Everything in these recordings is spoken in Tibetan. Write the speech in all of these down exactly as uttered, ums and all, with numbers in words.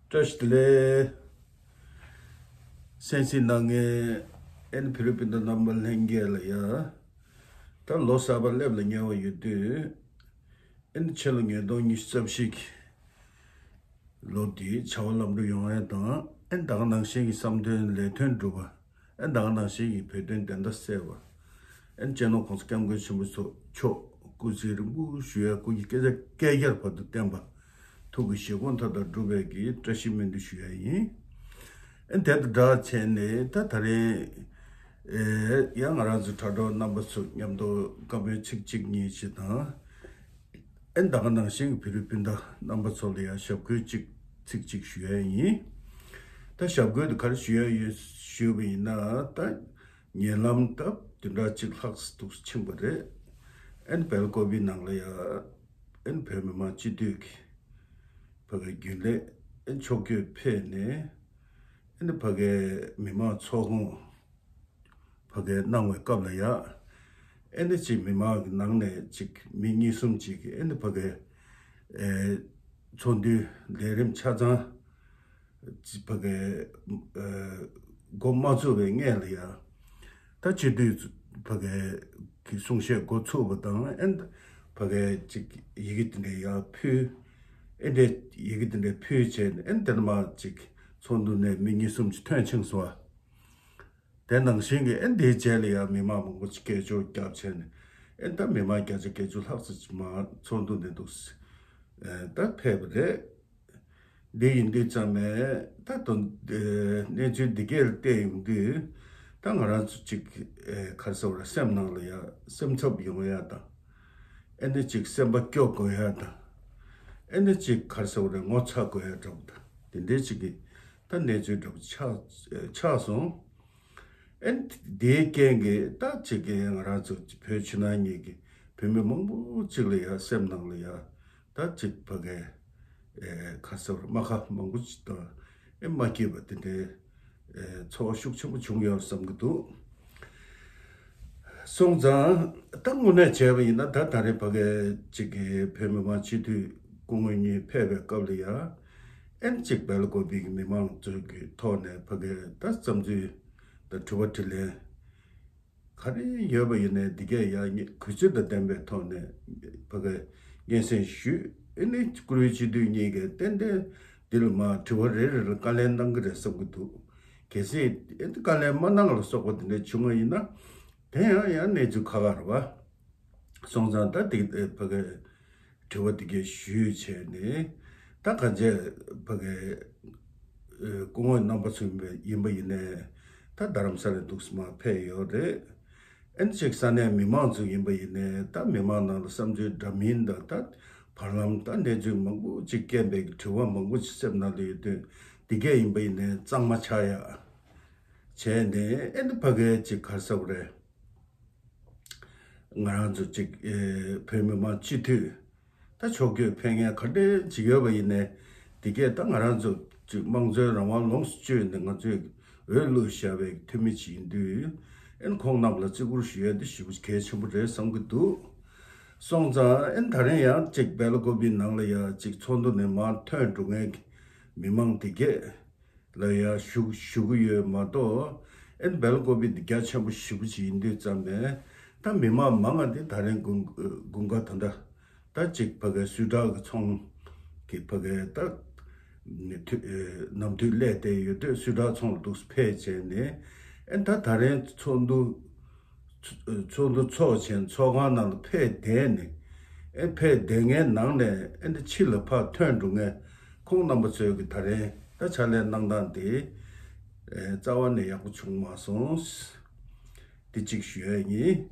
བཀྲ་ཤིས་བདེ་ལེགས། གསན་གཟིགས་གནང་མཁན་ཨན་ཕི་རི་པིན་ཏ་རྣམ་པ་ལྷན་རྒྱས་ལ་ཡ། ད་ལོ་གསར་པ་སླེབས་ལ་ཉེ་བ་ཡོད་དུས། ཨན་ཕྱི་ལོ་ཉིས་སྟོང་ཉི་ཤུ་རྩ་བཞི་གི་ལོ་འདིའི་བྱ་བ་ལམ་འགྲོ་ཡོང་ཡ་དང་། ཨན་ད་ག་ནང་བཞིན་གྱི་བསམ་དོན་ལས་དོན་འགྲུབ་པ། ཨན་ད་ག་ནང་བཞིན་གྱི་བོད་དོན་བདེན་མཐའ་གསལ་བ། ཨན་སྤྱི་ནོར་གོང་ས་སྐྱབས་མགོན་ཆེན་པོ་མཆོག་མཆོག་སྐུ་ཚེ་རིང་པོ་བཞུགས་ཡ། སྐུ་ཚེ་བསྐལ་བརྒྱ་བསྐལ་བརྒྱར་བར་དུ་བརྟན་པ། ཐུགས་ཀྱི་བཞེད་དགོངས་མཐའ་དག་འགྲུབ་པའི་གི་བཀྲ་ཤིས་སྨོན་འདུན་ཞུ་ཡ་ཡིན། ཨན་དེ་དང་སྦྲགས་བྱས་ནས་ད་ད་རེས་ཨེ་ཡང་ང་རང་ཚོ་དྲ་གྲོགས་རྣམ་པ་ཚོ་མཉམ་དུ་བཀའ་མོལ་ཚིག་གཅིག་གཉིས་ཅིག་དང་། ཨན་ད་ག་ནང་བཞིན་གྱི་བོད་རིགས་སྤུན་ཟླ་རྣམ་པ་ཚོ་ལ་ཡང་ཞབས་སྐུལ་གཅིག་ཚིག་གཅིག་ཞུ་ཡ་ཡིན། ད་ཞབས་སྐུལ་དེ་ག་རེ་ཞུ་ཡ་ཡོད་ཞུས་པ་ཡིན་ན། ད་ཉེ་ལམ་ད་བདུན་ཕྲག་གཅིག་ལྷག་ཙམ་འདུག་ཕྱིན་པ་རེད། ཨན་སྦེལ་ཀོབ་པི་ནང་ལ་ཡ་ཨན་བོད་མི་མང་སྤྱི་འཐུས་ཀྱི་ཕ་གི་རྒྱུན་ལས་ཨན་ཕྱོགས་བསྐྱོད་ཕེབས་ནས། ཨན་ཕ་གི་མི་མང་ཚོགས་ཁོངས་ཕ་གི་གནང་བའི་སྐབས་ལ་ཡ། ཨེ་ནི་ཅིག་མི་མང་གི་ནང་ནས་ཅིག་མི་གཉིས་གསུམ་ཅིག་གིས་ཨེ་ནི་ཕ་གི་ཨེ་ཚོགས་འདུའི་ལས་རིམ་ཆ་ཚང་ཅིག་ཕ་གི་ཨེ་འགོ་མ་བཙུགས་པའི་སྔོན་ལ་ཡ། ད་སྤྱི་འཐུས་ཕ་གི་གི་གསུང་བཤད་འགོ་ཚུགས་པ་དང་། ཨེ་ནི་ཕ་གི་ཅིག་ཡི་གེ་དེ་འདྲའི་ཡར་ཕུལ། ཨེ་འདྲའི་ཡི་གེ་དེ་འདྲའི་ཕུལ་བྱས་ནས། ཨེ་ནི་དེ་ནས་མར་ཅིག་ཚོགས་འདུ་ནས་མི་གཉིས་གསུམ་ཅིག་ཐོན་ཕྱིན་སོང་བ། དེ་ནང་བཞིན་གྱི་ཨེ་འདིའི་རྗེས་ལ་ཡང་མི་མང་མང་པོ་ཅིག་སྐད་ཅོར་བརྒྱབ་བྱས་ནས། ཨེ་ད་མི་མང་བརྒྱ་ཆ་བརྒྱད་ཅུ་ལྷག་ཙམ་ཅིག་མར་ཚོགས་འདུ་འདི་འདུག་ཨེ་ད་ཕེབས་པ་རེད། འདི་ཡིན་དུས་ཙམ་ནས་ད་དོན་གནས་ཚུལ་འདི་གས་ལ་བལྟས་ཡོང་དུས། ད་ང་རང་ཚོ་ཅིག་ཨེ་ག་རེ་ཟེར་བ་རེད། སེམས་ནང་ལ་ཡང་སེམས་འཚབ་ཡོང་ཡ་དང་། ཨེ་ནི་ཅིག་སེམས་པ་སྐྱོ་དགོས་ཡ་དང་། ཨེ་ནི་ཅིག་ག་རེ་ཟེར་བ་རེད། ངོ་ཚ་དགོས་ཡ་འདྲ་པོ་དང་། དེ་འདྲའི་ཅིག་གི་ད་གནས་ཚུལ་འདྲ་པོ་ཆགས་ཆགས་སོང་། ཨེ་ནི་དེའི་རྐྱེན་གྱིས་ད་ཅིག་གི་ང་རང་ཚོ་བོད་ཕྱི་ནང་གཉིས་ཀྱི་བོད་མི་མང་པོ་ཅིག་ལ་ཡ་སེམས་ནང་ལ་ཡ་ད་ཅིག་ཕ་གི་ཨེ་ག་རེ་ཟེར་བ་རེད། རྨ་ཁ་མང་པོ་ཅིག་དང་ཨེ་མ་སྐྱིད་པ་དེ་འདྲའི་ཨེ་ཚོར་བ་ཤུགས་ཆེན་པོ་བྱུང་ཡོད་བསམ་གྱི་འདུག་སོང་ཙང་ད་དངོས་གནས་བྱས་པ་ཡིན་ན། ད་ད་རེས་ཕ་གི་ཅིག་གི་བོད་མི་མང་སྤྱི་འཐུས་སྐུ་ངོ་གཉིས་ཕེབས་པའི་སྐབས་ལ་ཡ། ཨེ་ནི་ཅིག་སྦེལ་ཀོབ་པི་གི་མི་མང་ཚོ་གི་ཐོག་ནས་ཕ་གི་ད་བསམ་ཚུལ་དང་དྲི་བ་དྲིས་ལན་ག་རེ་ཡོད་པ་ཡིན་ནའི་འདི་གས་ཡ་གུས་བརྩི་དང་ལྡན་པའི་ཐོག་ནས་ཕ་གི་སྙན་སེང་ཞུས། ཨེ་ནི་བཀུར་འོས་སྤྱི་འཐུས་གཉིས་ཀས་ཏན་ཏན་འདི་ལ་མར་དྲི་བ་རེ་རེ་ལ་བཀའ་ལན་གནང་གི་རེད་བསམ་གྱི་འདུག་གལ་སྲིད་ཨེ་ནི་བཀའ་ལན་མ་གནང་ལ་སོགས་པ་དེ་འདྲ་བྱུང་བ་ཡིན་ན། དེ་ཡང་ཡང་གནས་ཚུལ་ཁག་ཁག་རེད་པ། སོང་ཙང་ད་དེ་ཕ་གི་དྲི་བ་དེ་གས་ཞུས་བྱས་ནས། ད་ག་ཚད་ཕ་གི་སྐུ་ངོ་རྣམ་པ་ཚོ་ཡིན་པ་ཡིན་ནའི་ད་རྡ་རམ་ས་ལ་འདུག་སེ་མར་ཕེབས་ཡོད་རེད། ཨེ་ནི་ཅིག་ས་གནས་མི་མང་ཚོ་ཡིན་པ་ཡིན་ནའི་ད་མི་མང་ནང་ལ་བསམ་ཚུལ་འདྲ་མིན་དང་། ད་བར་ལམ་ད་གནས་ཚུལ་མང་པོ་ཅིག་རྐྱེན་པས་དྲི་བ་མང་པོ་ཅིག་སེམས་ནང་ལ་ཡོད་དུས། འདི་གས་ཡིན་པ་ཡིན་ནའི་གཙང་མ་ཆགས་ཡ་བྱས་ནས། ཨེ་ནི་ཕ་གི་ཅིག་ག་རེ་ཟེར་བ་རེད། ང་རང་ཚོ་ཅིག་ཨེ་བོད་མི་མང་སྤྱི་འཐུས་ད་ཕྱོགས་བསྐྱོད་ཕེབས་མཁན་ག་འདྲས་ཅིག་ཡོད་པ་ཡིན་ནའི། འདི་གས་ད་ང་རང་ཚོ་ཅིག་དམངས་གཙོའི་རང་དབང་ལོངས་སུ་སྤྱོད་ནས་ང་ཚོས་འོས་བླུགས་བཞག་པའི་འཐུས་མི་ཅིག་ཡིན་དུས། ཨེ་ནི་ཁོང་རྣམས་ལ་བརྩི་བཀུར་ཞུ་ཡ་དེ་ཞེ་པོ་གལ་ཆེན་པོ་རེད་བསམ་གྱི་འདུག་སོང་ཙང་ཨེ་ནི་ད་རིང་ཡང་ཅིག་སྦེལ་ཀོབ་པི་ནང་ལ་ཡ་ཅིག་ཚོགས་འདུ་ནས་མར་ཐོན་འགྲོ་མཁན་གྱི་མི་མང་དེ་གས་ལ་ཡ་ཞུ་ཞུ་གི་ཡོད་མ་གཏོགས། ཨེ་ནི་སྦེལ་ཀོབ་པི་འདི་རྒྱ་ཆེན་པོ་ཞེ་པོ་ཅིག་ཡིན་དུས་ཙམ་པས། ད་མི་མང་མང་ང་འདི་ད་རིང་དགུན་དགུན་ཁ་ད་ལྟ་ད་ཅིག་ཕ་གི་སུད་ཊར་གྱི་ཚོང་གི་ཕ་གི་ད་ནི་དུས་ནམ་དུས་སླེབས་བསྡད་ཡོད་དུས། སུད་ཊར་ཚོང་ལ་འདུག་སེ་ཕེབས་བྱས་ནས། ཨེ་ནི་ད་ད་རིང་ཚོགས་འདུ་ཚོགས་འདུ་ཚོགས་བྱས་ནས་ཚོགས་ཁང་ནང་ལ་ཕེབས་བསྡད་ནས། ཨེ་ཕེབས་བསྡད་མཁན་ནང་ནས་ཨེ་འདི་ཕྱི་ལ་ཕར་ཐོན་འགྲོ་མཁན་ཁོང་རྣམ་པ་ཚོས་ཀྱི་ད་རིང་ད་ཕྱག་ལས་གནང་སྟངས་དེ་ཨེ་རྩ་བ་ནས་ཡག་པོ་བྱུང་མ་སོང་། འདི་གཅིག་ཞུ་ཡ་ཡིན།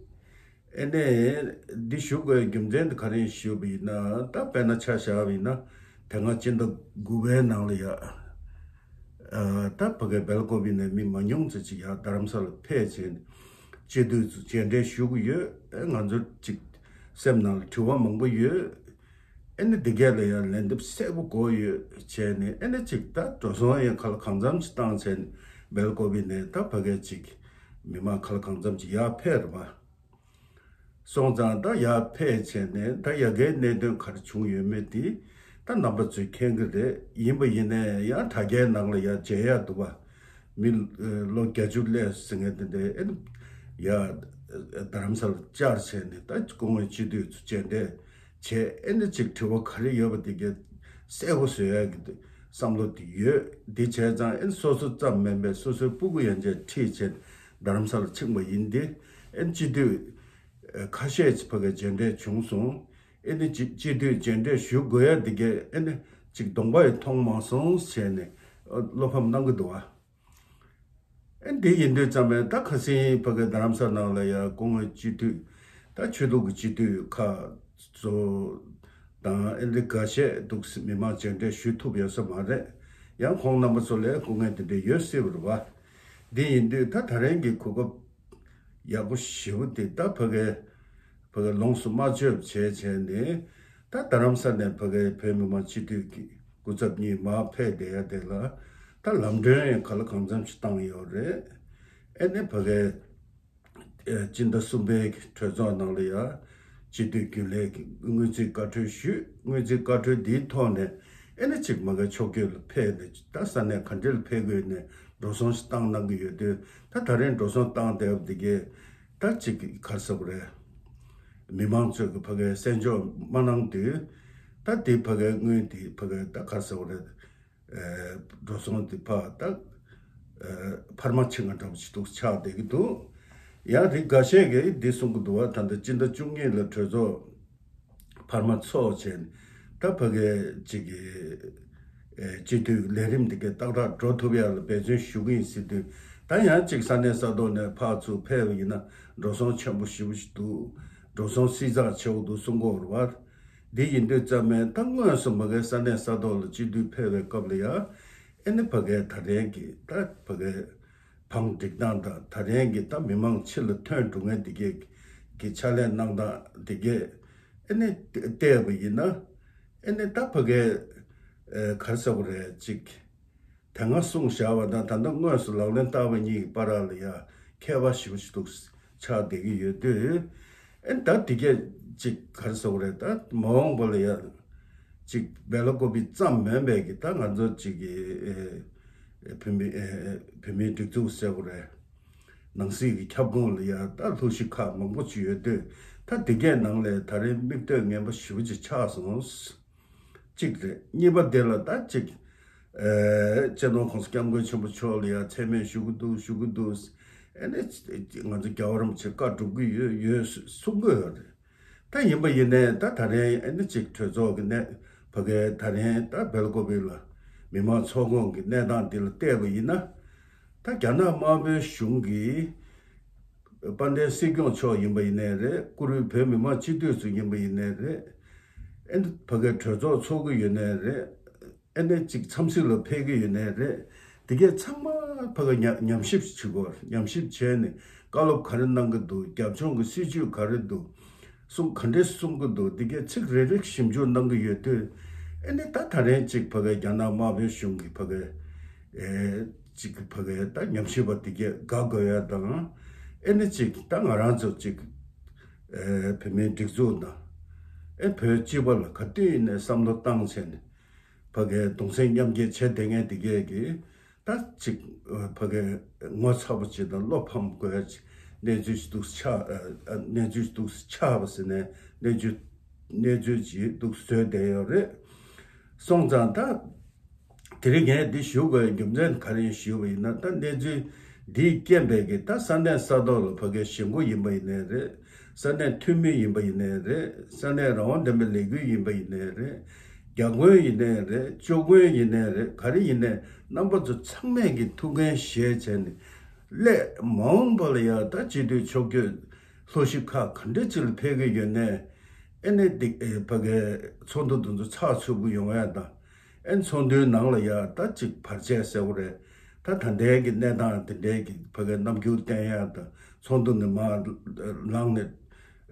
ཨེ་ནས་འདི་ཞུ་དགོས་རྒྱུ་མཚན་དེ་ག་རེ་ཞུས་པ་ཡིན་ན། ད་དཔེར་ན་ཆ་བཞག་པ་ཡིན་ན། དེ་སྔ་སྤྱི་ཟླ་དགུ་པའི་ནང་ལ་ཡ། ཨ་ད་ཕ་གི་སྦེལ་ཀོབ་པི་ནས་མི་མ་ཉུང་ཙམ་ཅིག་ཡར་རྡ་རམ་ས་ལ་ཕེབས་བྱས་ནས་སྤྱི་འཐུས་ཚོ་མཇལ་འཕྲད་ཞུ་གི་ཡོད། ཨེ་ང་ཚོ་ཅིག་སེམས་ནང་ལ་དྲི་བ་མང་པོ་ཡོད། ཨེ་ནི་འདི་གས་ལ་ཡང་ལན་འདེབས་གསལ་པོ་དགོས་ཡོད་བྱས་ནས། ཨེ་ནི་ཅིག་ད་འགྲོ་སོང་ཡང་ཁ་ལག་གང་འཚམ་ཅིག་བཏང་བྱས་ནས། སྦེལ་ཀོབ་པི་ནས་ད་ཕ་གི་ཅིག་མི་མང་ཁ་ལག་གང་འཚམ་ཅིག་ཡར་ཕེབས་རེད་པ། སོང་ཙང་ད་ཡར་ཕེབས་བྱས་ནས་ད་ཡ་གིའི་གནད་དོན་ག་རེ་བྱུང་ཡོད་མེད་དེ། ད་རྣམ་པ་ཚོས་མཁྱེན་གྱི་རེད། ཡིན་པ་ཡིན་ནའི་ཡང་དྲ་རྒྱའི་ནང་ལ་ཡང་མཇལ་ཡག་འདུག་པ། མི་ལོ་བརྒྱད་ཅུ་སླེབས་ཟིན་མཁན་དེ་འདྲའི་ཨེ་ཡ་རྡ་རམ་ས་ལ་བཅར་བྱས་ནས། ད་སྐུ་ངོ་སྤྱི་འཐུས་ཚོ་མཇལ་འཕྲད་བྱས། ཨེ་ནི་ཅིག་དྲི་བ་ག་རེ་ཡོད་པ་དེ་གའི་གསལ་པོ་བཟོ་ཡག་གི་བསམ་བློ་དེ་ཡོད། དེ་བྱས་ཙང་ཨེ་ནི་སོ་སོ་ཙམ་མིན་པའི་སོ་སོའི་སྤུ་གུ་ཡན་ཆད་ཁྲིད་བྱས་རྡ་རམ་ས་ལ་ཕྱིན་པ་ཡིན་ཏེ། ཨེ་ནི་སྤྱི་འཐུས་ཁ་ཤས་ཅིག་ཕ་གིར་མཇལ་འཕྲད་བྱུང་སོང་། ཨེ་ནི་སྤྱི་སྤྱི་འཐུས་མཇལ་འཕྲད་ཞུ་དགོས་ཡ་དེ་གའི་ཨེ་ནི་ཅིག་གདོང་པ་ཡིས་མཐོང་མ་སོང་ཟེར་ནས་བློ་ཕམ་གནང་གི་འདུག་བ། ཨེ་འདི་ཡིན་དུས་ཙམ་པས་ད་ཁ་སང་ཕ་གི་རྡ་རམ་ས་ནང་ལ་ཡ་སྐུ་ངོ་སྤྱི་འཐུས། ད་ཆོས་ལུགས་ཀྱི་སྤྱི་འཐུས་ཁག་ཚོ་དང་ཨེ་འདི་འགའ་ཤས་འདུག་མི་མང་མཇལ་འཕྲད་ཞུ་ཐུབ་ཡོད་ས་མ་རེད། ཡང་ཁོང་རྣམ་པ་ཚོ་ལ་སྐུ་ངལ་དེ་འདྲ་ཡོད་སྲིད་པ་རེད་བ། འདི་ཡིན་དུས་ད་ད་རིང་གི་གོ་སྐབས་ཡག་པོ་ཞེ་པོ་དེ་ད་ཕ་གི་ཕ་གི་ལོངས་སུ་མ་སྤྱོད་བྱས་བྱས་ནས། ད་རྡ་རམ་ས་ནས་ཕ་གི་བོད་མི་མང་སྤྱི་འཐུས་ཀྱི་སྐུ་ཚབ་གཉིས་མར་ཕེབས་བསྡད་ཡ་དེ་ལ་ད་ལམ་གྲོན་ཡང་ག་ལ་གང་འཚམ་ཞིག་བཏང་ཡོད་རེད། ཨེ་ནས་ཕ་གི་སྤྱི་ཟླ་གསུམ་པའི་གྲོས་ཚོགས་ནང་ལ་ཡ་སྤྱི་འཐུས་རྒྱུན་ལས་ཀྱི་སྔོན་རྩིས་བཀའ་འཁྲོལ་ཞུས། སྔོན་རྩིས་བཀའ་འཁྲོལ་འདིའི་ཐོག་ནས་ཨེ་ནས་ཅིག་མ་གི་ཕྱོགས་བསྐྱོད་ལ་ཕེབས་ནས། ད་ས་གནས་ག་འདྲ་ལ་ཕེབས་དགོས་ནས་འགྲོ་སོང་ཞིག་བཏང་གནང་གི་ཡོད་དུས། ད་ད་རིང་འགྲོ་སོང་བཏང་བསྡད་པ་འདི་གས་ད་ཅིག་ག་རེ་ཟེར་དགོས་རེད། མི་མང་ཚོས་ཀྱི་ཕ་གིའི་གསན་འཇོག་མ་གནང་དུས། ད་དེ་ཕ་གིའི་དངུལ་དེ་ཕ་གིའི་ད་ག་རེ་ཟེར་དགོས་རེད། ཨེ་འགྲོ་སོང་དེ་ཕར་ད་ཨེ་འཕར་མ་ཕྱིན་པ་འདྲ་པོ་ཞིག་འདུག་ཆགས་བསྡད་ཀྱི་འདུག་ཡང་རིགས་འགའ་ཤས་ཀྱིས་འདི་གསུང་གི་འདུག་བ། ད་ལྟ་སྤྱི་ཟླ་བཅུ་གཉིས་ལ་གྲོས་ཚོགས་འཕར་མ་ཚོགས་བྱས་ནས། ད་ཕ་གིའི་ཅིག་གི་ཨེ་སྤྱི་འཐུས་ལས་རིམ་འདི་གའི་ཏག་ཏག་འགྲོ་ཐུབ་ཡག་ལ་འབད་བརྩོན་ཞུ་གི་ཡིན་ཟེར་དུས། ད་ཡང་ཅིག་ས་གནས་ས་ཐོག་ནས་ཕར་ཚུར་ཕེབས་པ་ཡིན་ན་འགྲོ་སོང་ཆེན་པོ་ཞེ་པོ་ཞིག་འདུག་འགྲོ་སོང་བསྲི་ཚགས་ཆེ་བོ་འདུག་གསུང་གི་ཡོད་རེད་བ། འདི་ཡིན་དུས་ཙམ་པས་ད་དངོས་སུ་མ་གིའི་ས་གནས་ས་ཐོག་ལ་སྤྱི་འཐུས་ཕེབས་པའི་སྐབས་ལ་ཡ། ཨེ་ནི་ཕ་གིའི་ད་རིང་གི་ད་ཕ་གིའི་བང་སྒྲིག་སྟངས་དང་། ད་རིང་གི་ད་མི་མང་ཕྱི་ལ་ཐོན་འགྲོ་མཁན་འདི་གས་ཀྱི་ཕྱག་ལས་གནང་སྟངས་འདི་གས་ཨེ་ནི་བལྟས་པ་ཡིན་ན། ཨེ་ནི་ད་ཕ་གིའི་ཨེ་ག་རེ་ཟེར་དགོས་རེད། ཅིག་དེ་སྔ་གསུངས་བཞག་པ་དང་། ད་ལྟ་དངོས་སུ་ལག་ལེན་བསྟར་བ་གཉིས་ཀྱི་བར་ལ་ཡ་ཁྱད་པར་ཞེ་པོ་ཞིག་འདུག་ཆགས་བསྡད་ཀྱི་ཡོད་དུས། ཨེ་ད་འདི་གས་ཅིག་ག་རེ་ཟེར་དགོས་རེད། ད་མ་འོངས་པ་ལ་ཡ་ཅིག་སྦེལ་ཀོབ་པི་ཙམ་མིན་པའི་གི་ད་ང་ཚོ་ཅིག་གི་ཨེ་བོད་མི་ཨེ་བོད་མིའི་སྒྲིག་འཛུགས་ཟེར་དགོས་རེད། ནང་སྲིད་ཀྱི་ཁྱབ་ཁོངས་ལ་ཡ་ད་ལྷོ་གཞིས་ཁག་མང་པོ་ཅིག་ཡོད་དུས། ད་འདི་གས་ནང་ལས་ད་རེས་མིག་ལྟོས་ངན་པ་ཞེ་པོ་ཅིག་ཆགས་སོང་། གཅིག་རེད། གཉིས་པ་དེ་ལ་ད་ཅིག་ཨེ་སྤྱི་ནོར་༸གོང་ས་༸སྐྱབས་མགོན་ཆེན་པོ་མཆོག་ལ་ཡང་མཚན་སྨད་ཞུ་གི་འདུག་ཞུ་གི་འདུག་ཨེ་ནས་ང་ཚོ་རྒྱལ་བ་རིན་པོ་ཆེ་བཀའ་སྒྲུབ་ཀྱི་ཡོད་ཡོད་གསུང་གི་ཡོད་རེད། ད་ཡིན་པ་ཡིན་ནའི་ད་ད་རེས་ཨེ་ནས་ཅིག་གྲོས་ཚོགས་ཀྱི་གནས་ཕ་གིའི་ད་རེས་ད་སྦེལ་ཀོབ་པི་ལ་མི་མང་ཚོགས་ཁོངས་ཀྱི་གནས་སྟངས་འདི་ལ་བལྟས་པ་ཡིན་ན། ད་རྒྱ་ནག་དམར་པོའི་གཞུང་གིས་དཔལ་ལྡན་སྲིད་སྐྱོང་མཆོག་ཡིན་པ་ཡིན་ནའི་རེད། བཀུར་འོས་བོད་མི་མང་སྤྱི་འཐུས་ཚོ་ཡིན་པ་ཡིན་ནའི་རེད། ཨེ་ནི་ཕ་གིའི་གྲོས་ཚོགས་ཚོགས་ཀྱི་ཡོད་ནའི་རེད། ཨེ་ནས་ཅིག་འཚམས་གཟིགས་ལ་ཕེབས་ཀྱི་ཡོད་ནའི་རེད། དེ་གས་ཚང་མ་ཕ་གིར་ཉམས་ཉམས་ཞིབ་བྱེད་དགོས། ཉམས་ཞིབ་བྱས་ནས་བཀའ་སློབ་ག་རེ་གནང་གི་འདུག་རྒྱབ་ལྗོངས་ཀྱི་སྲིད་བྱུས་ག་རེ་འདུག་གསུང་ག་འདྲས་གསུང་གི་འདུག་དེ་གས་ཚིག་རེ་རེ་ཞིབ་འཇུག་གནང་གི་ཡོད་དུས། ཨེ་ནས་ད་ད་རེས་ཅིག་ཕ་གིའི་རྒྱ་ནག་དམར་པོའི་གཞུང་གི་ཕ་གིའི་ཨེ་ཅིག་ཕ་གིའི་ད་ཉམས་ཞིབ་པ་དེ་གས་དགའ་དགོས་ཡ་དང་། ཨེ་ནས་ཅིག་ད་ང་རང་ཚོ་ཅིག་ཨེ་བོད་མིའི་སྒྲིག་འཛུགས་དང་། ཨེ་བོད་སྤྱི་པ་ལ་ག་དུས་ཡིན་ནའི་བསམ་བློ་བཏང་བྱས་ནས། ཕ་གིའི་གདུང་སེམས་མཉམ་སྐྱེད་བྱེད་བསྡད་མཁན་དེ་གས་ཀྱིས་ད་ཅིག་ཕ་གིའི་ངོ་ཚ་པོ་ཅིག་དང་བློ་ཕམ་དགོས་ཡ་ཅིག་གནས་ཚུལ་ཞིག་འདུག་ཆགས། གནས་ཚུལ་ཞིག་འདུག་ཆགས་པ་ཟེར་ནས་གནས་ཚུལ་གནས་ཚུལ་ཅིག་འདུག་བཟོས་བསྡད་ཡོད་རེད། སོང་ཙང་ད་དེ་རིང་ངས་འདི་ཞུ་དགོས་རྒྱུ་མཚན་ག་རེ་ཞུས་པ་ཡིན་ན། ད་གནས་ཚུལ་འདིའི་རྐྱེན་པས་ཀྱི་ད་ས་གནས་ས་ཐོག་ལ་ཕ་གིའི་གཞིས་འགོ་ཡིན་པ་ཡིན་ནའི་རེད། ས་གནས་འཐུས་མི་ཡིན་པ་ཡིན་ནའི་རེད། ས་གནས་རང་དབང་ལྡན་པའི་ལས་འགུལ་ཡིན་པ་ཡིན་ནའི་རེད། རྒྱ་དཔོན་ཡིན་ནའི་རེད། བཅུ་དཔོན་ཡིན་ནའི་རེད། ག་རེ་ཡིན་ནའི་རྣམ་པ་ཚོ་ཚང་མས་ཀྱི་ཐུགས་འགན་བཞེས་བྱས་ནས་སླད་མ་འོངས་པ་ལ་ཡང་ད་སྤྱི་འཐུས་ཕྱོགས་བསྐྱོད་ལྷོ་གཞིས་ཁག་ག་འདྲ་ཅིག་ལ་ཕེབས་ཀྱི་ཡོད་ནའི། ཨེ་ནས་འདི་ཨེ་ཕ་གིའི་ཚོགས་འདུ་དེ་ཚོ་ཚགས་ཚུད་པོ་ཡོང་ཡ་དང་། ཨེ་ཚོགས་འདུའི་ནང་ལ་ཡ་ད་ཅིག་བར་ཆད་ཟེར་བ་རེད། ད་ད་ལྟའི་གི་གནས་སྟངས་དེ་འདྲའི་གི་ཕ་གིའི་རྣམ་འགྱུར་བསྟན་ཡ་དང་། ཚོགས་འདུ་ནས་མར་ལངས་ནས་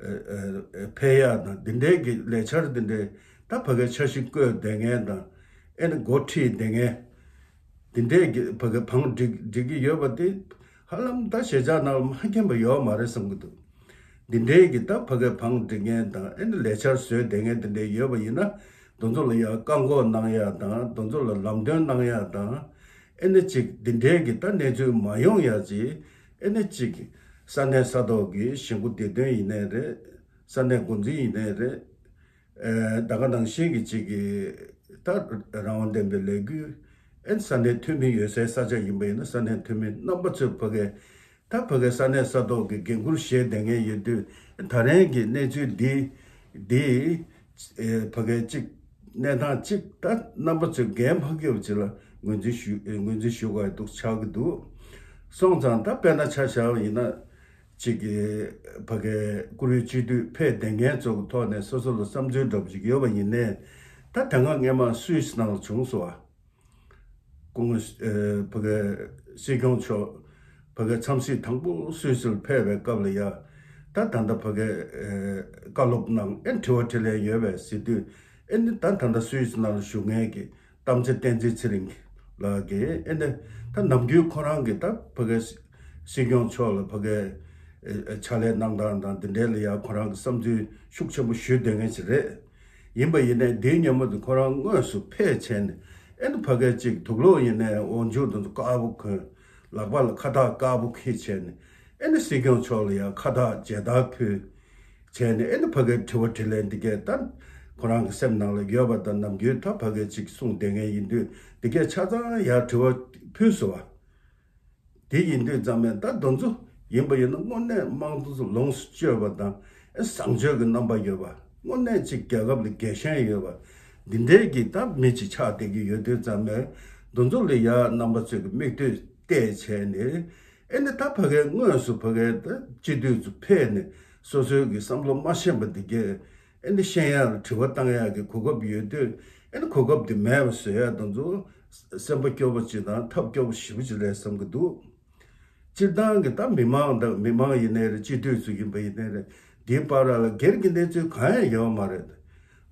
ཨེ་ཨེ་ཨེ་ཕེབས་ཡ་དང་། དེ་འདྲའི་གི་ལས་འཆར་དེ་འདྲའི་ད་ཕ་གིའི་འཆར་གཞི་བཀོད་བསྡད་མཁན་དང་། ཨེ་ནས་འགོ་ཁྲིད་བསྡད་མཁན་དེ་འདྲའི་གི་ཕ་གིའི་བང་སྒྲིག་སྒྲིག་གི་ཡོད་པ་དེ་ཧ་ལམ་ད་གཞིས་ཆགས་ནང་ལ་མ་མཁྱེན་པ་ཡོད་མ་རེད་བསམ་གི་འདུག་འདི་འདྲའི་གི་ད་ཕ་གིའི་བང་སྒྲིག་མཁན་དང་། ཨེ་ནས་ལས་འཆར་བཟོས་བསྡད་མཁན་དེ་འདྲའི་ཡོད་པ་ཡིན་ན། ད་ དེ་ཚོ་ལ་ཡ་བཀག་འགོག་གནང་ཡ་དང་། དེ་ཚོ་ལ་ལམ་སྟོན་གནང་ཡ་དང་། ཨེ་ནི་ཅིག་འདི་འདྲའི་གི་ད་གནས་ཚུལ་མ་ཡོང་ཡ་ཅིག་ཨེ་ནི་ཅིག་ས་གནས་ས་ཐོག་གི་གཞིས་འགོ་སྡེ་བདུན་ཡིན་ནའི་རེད། ས་གནས་འགོ་འཛིན་ཡིན་ནའི་རེད། ཨེ་ད་ག་ནང་བཞིན་གྱི་ཅིག་གི་ད་རང་དབང་ལྡན་པའི་ལས་འགུལ། ཨེ་ས་གནས་འཐུས་མི་ཡོད་སའི་ས་ཆ་ཡིན་པ་ཡིན་ན། ས་གནས་འཐུས་མི་རྣམ་པ་ཚོས་ཕ་གི་ད་ཕ་གི་ས་གནས་ས་ཐོག་གི་འགན་འཁུར་བཞེས་བསྡད་མཁན་ཡོད་དུས། ད་རེས་ཀྱི་གནས་ཚུལ་འདི་འདི་ཨེ་ཕ་གི་ཅིག་གནས་སྟངས་ཅིག་ད་རྣམ་པ་ཚོས་འགན་མ་འཁུར་བ་ཅིག་ལ་ངོས་འཛིན་ཞུ་ངོས་འཛིན་ཞུ་དགོས་འདུག་ཆགས་ཀྱི་འདུག་སོང་ཙང་ད་དཔེར་ན་ཆ་བཞག་པ་ཡིན་ན། ཅིག་གི་ཕ་གའི་བཀུར་འོས་སྤྱི་འཐུས་ཕེབས་བསྡད་མཁན་ཚོ་གི་ཐོག་ནས་སོ་སོ་ལ་བསམ་ཚུལ་འདྲ་པོ་ཅིག་ཡོད་པ་ཡིན་ནའི། ད་ད་སྔ་སྔས་མ་སུད་སི་ནང་ལ་བྱུང་སོང་བ། སྐུ་ངོ་ཨེ་ཕ་གའི་སྲིད་སྐྱོང་མཆོག་ཕ་གའི་འཚམས་གཟིགས་དང་པོ་སུད་སིར་ཕེབས་པའི་སྐབས་ལ་ཡ། ད་ད་ལྟ་ཕ་གའི་ཨེ་བཀའ་སློབ་གནང་། ཨེ་དྲི་བ་དྲིས་ལན་ཡོད་པས་ཟེར་དུས། ཨེ་ནི་ད་ད་ལྟ་སུད་སི་ནང་ལ་བཞུགས་མཁན་གྱི་གཏམ་བྱ་བསྟན་འཛིན་ཚེ་རིང་ལགས་ཀྱིས། ཨེ་ནི་ད་ནམ་རྒྱུན་ཁོ་རང་གིས་ད་ཕ་གའི་སྲིད་སྐྱོང་མཆོག་ལ་ཕ་གའི་ཨེ་ཕྱག་ལས་གནང་སྟངས་དང་འདི་འདྲའི་ལ་ཡ་ཁོ་རང་གི་བསམ་ཚུལ་ཤུགས་ཆེན་པོ་ཞུ་སྡོད་མཁན་ཞིག་རེད། ཡིན་པ་ཡིན་ནའི་འདིའི་ཉིན་མོ་དེ་ཁོ་རང་དངོས་སུ་ཕེབས་བྱས་ནས། ཨེ་ནི་ཕ་གའི་ཅིག་དུག་ལོག་ཡིན་ནའི་འོག་འཇུག་དེ་ཚོ་དཀར་པོ་གོན། ལག་པ་ལ་ཁ་བཏགས་དཀར་པོ་འཁྱེར་བྱས་ནས། ཨེ་ནི་སྲིད་སྐྱོང་མཆོག་ལ་ཡ་ཁ་བཏགས་མཇལ་དར་ཕུལ་བྱས་ནས། ཨེ་ནི་ཕ་གའི་དྲི་བ་དྲིས་ལན་འདི་གས་ད་ཁོ་རང་གི་སེམས་ནང་ལ་ཡོད་པ་དང་། ནམ་རྒྱུན་ད་ཕ་གའི་ཅིག་གསུངས་བསྡད་མཁན་ཡིན་དུས། འདི་གས་ཆ་ཚང་ཡར་དྲི་བ་ཕུལ་སོང་བ། དེ་ཡིན་དུས་ཙམ་པས་ད་དེ་ཚོ་ཡིན་པ་ཡིན་ན། དངོས་གནས་དམངས་གཙོ་ལོངས་སུ་སྤྱོད་པ་དང་། ཨེ་བཟང་སྤྱོད་ཀྱི་རྣམ་པ་ཡོད་པ། དངོས་གནས་ཅིག་རྒྱལ་ཁབ་ལ་དགེ་ཞེན་ཡོད་པ། འདི་འདྲའི་གི་ད་མི་ཅིག་ཆགས་བསྡད་ཀྱི་ཡོད་དུས་ཙམ་པས། དེ་ཚོ་ལ་ཡ་རྣམ་པ་ཚོས་ཀྱི་མིག་ལྟོས་བལྟས་བྱས་ནས། ཨེ་ནི་ད་ཕ་གའི་དངོས་སུ་ཕ་གའི་ད་སྤྱི་འཐུས་ཚོ་ཕེབས་ནས་སོ་སོའི་གི་བསམ་བློ་མ་ཤེས་པ་འདི་གས་ཨེ་ནི་ཤེས་ཡག་ལ་དྲི་བ་བཏང་ཡག་གི་གོ་སྐབས་ཡོད་དུས། ཨེ་ནི་གོ་སྐབས་འདི་མེད་པ་བཟོ་ཡག་དེ་ཚོ་སེམས་པ་སྐྱོ་པོ་ཅིག་དང་ཐབས་སྐྱོ་པོ་ཞེ་པོ་ཅིག་རེད་བསམ་གྱི་འདུག་སྤྱིར་བཏང་གི་ད་མི་མང་དང་། མི་མང་ཡིན་ནའི་རེད། སྤྱི་འཐུས་ཚོ་ཡིན་པ་ཡིན་ནའི་རེད། འདིའི་བར་ལ་སྒེར་གྱི་གནས་ཚུལ་གང་ཡང་ཡོད་མ་རེད།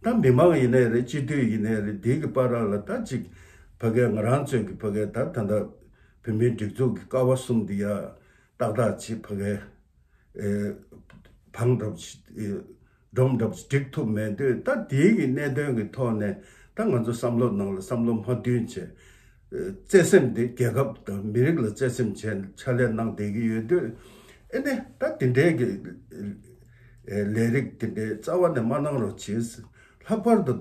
ད་མི་མང་ཡིན་ནའི་རེད། སྤྱི་འཐུས་ཡིན་ནའི་རེད། འདི་གི་བར་ལ་ད་ཅིག་ཕ་གའི་ང་རང་ཚོའི་གི་ཕ་གའི་ད་ད་ལྟ་བོད་མིའི་སྒྲིག་འཛུགས་ཀྱི་ཀ་བ་གསུམ་འདི་ཡ་ཏག་ཏག་ཅིག་ཕ་གའི་ཨེ་བང་འདྲ་པོ་ཞིག་ཨེ་སྒྲོམ་འདྲ་པོ་ཞིག་སྒྲིག་ཐུབ་མེད་དུས། ད་དེའི་གི་གནད་དོན་གི་ཐོག་ནས་ད་ང་ཚོ་བསམ་བློ་ནང་ལ་བསམ་བློ་མ་བསྡུས་བྱས། ཨེ་བརྩེ་སེམས་དེ་རྒྱལ་ཁབ་དང་མི་རིགས་ལ་བརྩེ་སེམས་བྱས་ནས་ཕྱག་ལས་གནང་བསྡད་ཀྱི་ཡོད་དུས། ཨེ་ནས་ད་དེ་འདྲའི་གི་ཨེ་ལས་རིགས་དེ་འདྲའི་རྩ་བ་ནས་མ་གནང་རོགས་གྱིས། ལྷག་པར་དུ་